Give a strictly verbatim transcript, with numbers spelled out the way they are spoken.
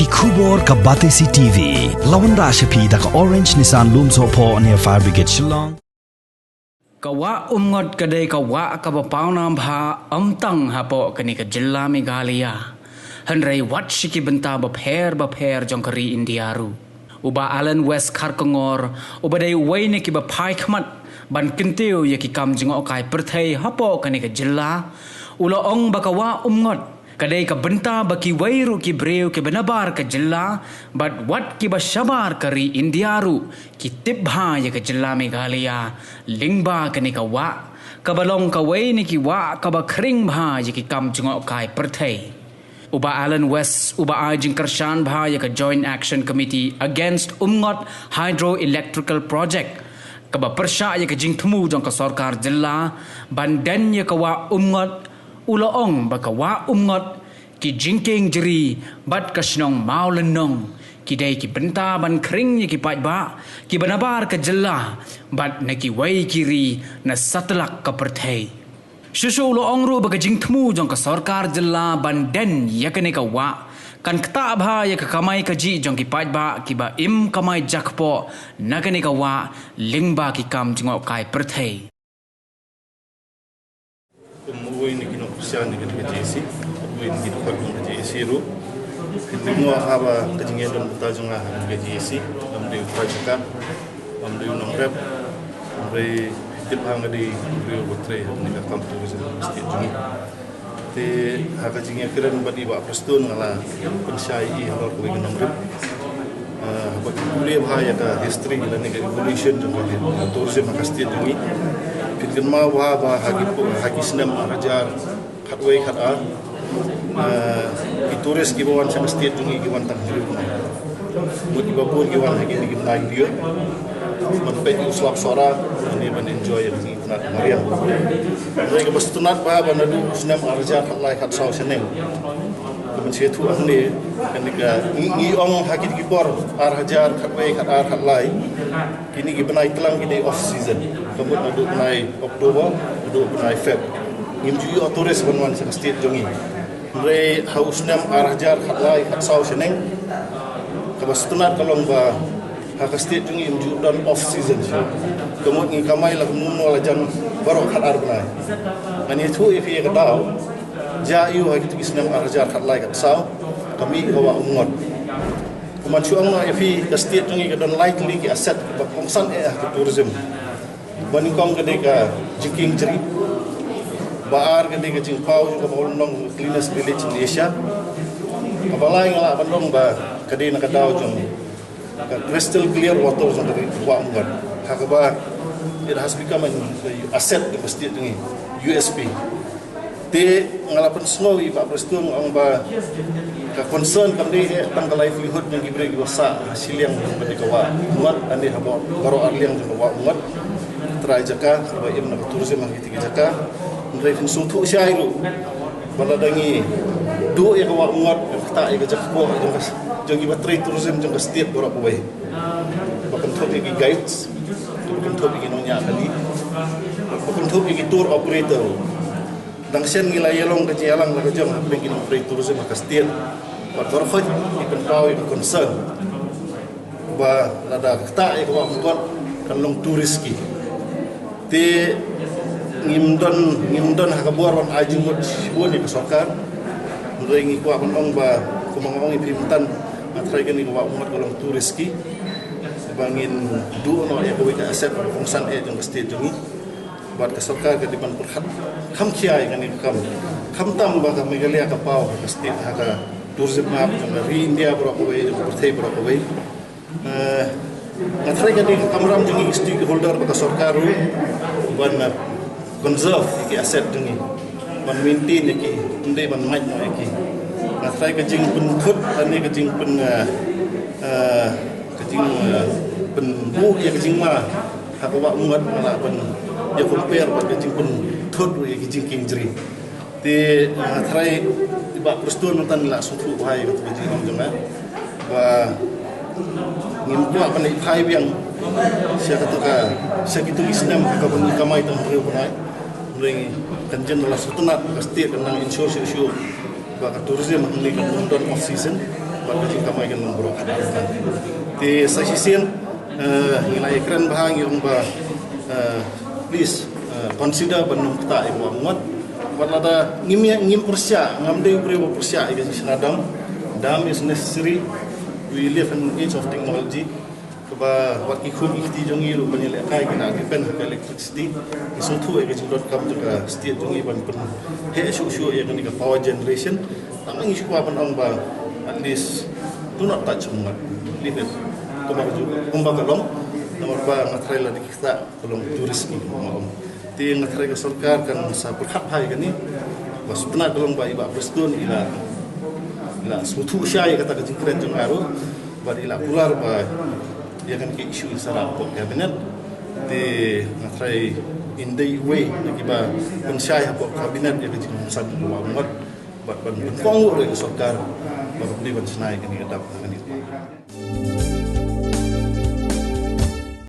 Khubor ka Batesi T V. La wanrah sha phi da ka Orange Nissan Lumsohphoh near Fire Brigade Shillong. Ka wah Umngot ka dei ka wah kaba pawnam bha ym tang hapoh kane ka jylla Meghalaya, hynrei wat sha ki bynta bapher bapher jong ka ri India ruh. U Bah Allan West Kharkongor, uba dei uwei na kiba phai khmat ban kyntiew ïa ki kam jngohkai pyrthei hapoh kane ka jylla, u la ong ba ka wah Umngot ka dei ka bynta ba kiwei ruh ki briew kiba nabar ka jylla bad wat kiba shabar ka ri India ruh ki tip bha ïa ka jylla Meghalaya lyngba kane ka wah, kaba long kawei na ki wah kaba khring bha ïa ki kam jngohkai pyrthei. U Bah Allan West, uba ai jingkyrshan bha ïa ka Joint Action Committee Against Umngot Hydroelectrical Project, kaba pyrshah ïa ka jingthmu jong ka sorkar jylla ban den ïa ka wah Umngot, u la ong ba ka wah Umngot, ki jingkieng jri bad ka shnong Mawlynnong ki dei ki bynta ban khring ïa ki paidbah kiba nabar ka jylla bad na kiwei ki ri na satlak ka pyrthei. Shuh shuh u la ong ruh ba ka jingthmu jong ka sorkar jylla ban den ïa kane ka wah kan ktah bha ïa ka kamai kajih jong ki paidbah kiba im kamai jakpoh na kane ka wah lyngba ki kam jngohkai pyrthei. Kum uwei na ki nongkyrshan na ka J A C, uwei na ki dkhot jong ka J A C ruh, phi tip noh ha ba ka jingïadon bynta jong nga ha ka J A C, ngam dei u trai jaka, ngam dei u nongrep, hynrei phi tip ha nga dei u briew uba trei ha kane ka kam tourism ha ka state jong ngi. Te ha ka jingïakren bad i Bah Prestone nga la pynshai ïa i halor kawei ka nongrim. Ah, haba ki pule bha ïa ka history lane ka evolution jong ka tourism ha ka state jong ngi, phin kynmaw bha ba ha ki, ha ki snem ar hajar khatwei khatar, ah, ki tourist kiba wan sha ka state jong ngi ki wan tang hynriew bnai. Mut kiba bun ki wan ha kine ki bnai hynriew ban peit ïa u slap Sohra lane ban enjoy ïa ka jingïatynnat mariang. Hynrei kaba sngewtynnat bha ba naduh u snem ar hajar khatlai khatsaw shaneng, ka ban sngewthuh hangne, kane ka ngi, ngi ong ha kine ki por ar hajar khatwei khatar khatlai, kine ki bnai tlang ki dei off season. Ka mut naduh bnai October haduh bnai Feb, ngim ju ïoh tourist ban wan sha ka state jong ngi. Hynrei ha u snem ar hajar khatlai khatsaw shaneng, kaba sngewtynnat ka long ba ha ka state jong ngi ym ju don off season shuh. Ka mut ngi kamai la kumno kumno la jan baroh khatar bnai. Ngan ïathuh ïa phi ïa ka daw, jia aiu ha kito ki snem ar hajar khatlai khatsaw ka mih ka wah Umngot. Kumban shu ong noh ïa phi, ka state jong ngi ka don lai tylli ki asset ba kongsan eh ha ka tourism. Ba nyngkong ka dei ka jingkieng jri. Ba ar ka dei ka jingpaw jong ka Mawlynnong, cleanest village in Asia. Kaba lai nga lah ban ong ba ka dei na ka daw jong ka crystal clear water jong ka ri Wah Umngot, ha kaba it has become an asset jong ka state jong ngi, U S P. Te nga la pynsngew ïa i Bah Prestone ong ba ka concern kam dei eh tang ka livelihood jong ki briew kiba sah ha shiliang jong ka dei ka Wah Umngot, lane ha baroh ar liang jong ka Wah Umngot. Trai jaka kaba im na ka tourism ha kito ki jaka. Hynrei phin sngewthuh shai ruh ba lada ngi duh ïa ka Wah Umngot, ka ktah ïa ka jakpoh jong ka, jong kiba trei tourism jong ka state baroh kawei. Ba kynthup ïa ki guides, ba kynthup ïa ki nongñiah kali, ba kynthup ïa ki tour operator. Dang shen ngi la ïalong ka jingïalang la ka jong hapdeng ki nongtrei tourism ha ka state. Bad baroh khoit ngi pynpaw ïa ka concern ba lada ktah ïa ka Wah Umngot kan long too risky. Te ngim don, ngim don ha ka bor ban ai jingmut shibun ïa ka sorkar. Hynrei ngi kwah ban ong ba kumba nga ong ïa phi mynta, nga tharai kane ka Wah Umngot ka long too risky. Ba ngin duh noh ïa kawei ka asset ba kongsan eh jong ka state jong ngi. Bad ka sorkar ka dei ban pyrkhat kham khia ïa kane ka kam. Khamtam ba ka Meghalaya ka paw ha ka state, ha ka tourism map jong ka ri India baroh kawei, jong ka pyrthei baroh kawei. Eh, nga tharai ka dei ka kamram jong ngi ki stakeholder bad ka sorkar ruh ban, eh, conserve ïa ki asset jong ngi, ban maintain ïa ki, ym dei ban mait noh ïa ki. Nga tharai ka jingpynthut lane ka jingpyn, eh, eh, ka jing, eh, pynbuh ïa ka jingma ha ka Wah Umngot nga lah ban ïa compare bad ka jingpynthut ruh ïa ki jingkieng jri. Te, eh, nga tharai i Bah Prestone mynta ngi la sngewthuh bha ïa kata ka jinglong jong nga ba ngim kwah ban ïa phai biang sha kata ka, sha kito ki snem kaba ngi kamai tang hynriew bnai. Hynrei kan jin la sngewtynnat ka state kan nang ensure shuh shuh ba ka tourism hangne kan ym don off season. Ka jingkamai kan long baroh. Te sa shisien, eh, ngi la ïakren bha, ngi ong ba, eh, please, eh, consider ban nym ktah ïa ka Wah Umngot. Wat lada ngim ïa, ngim pyrshah, ngam dei u briew ba pyrshah ïa ka jingshna dam. Dam is necessary. We live in an age of technology. Kaba wat ki khun ki kti jong ngi ruh ban ïalehkai ki la depend ha ka electricity. Ngi sngewthuh ïa ka jingdonkam jong ka state jong ngi ban pynheh shuh shuh ïa kane ka power generation. Tang ngi shu kwah ban ong ba at least do not touch Umngot. Leave it kumba ka ju-, kumba ka long. Namar ba nga tharai lada ki ktah ka long tourist ki ma ong. Te nga tharai ka sorkar kan sa pyrkhat bha ïa kane. Ba shu tnat ka long ba i Bah Prestone i la, i la sngewthuh shai ïa kata ka jingkren jong nga ruh. Bad i la kular ba ïa kane ka issue in sa rah hapoh cabinet. Te nga tharai in dei iwei na kiba pynshai hapoh cabinet ïa ka jingkongsan ka Wah Umngot. Bad ban pynkhong ruh ïa ka sorkar ba ka pynlong ban shna ïa kane ka dam ha kane ka por.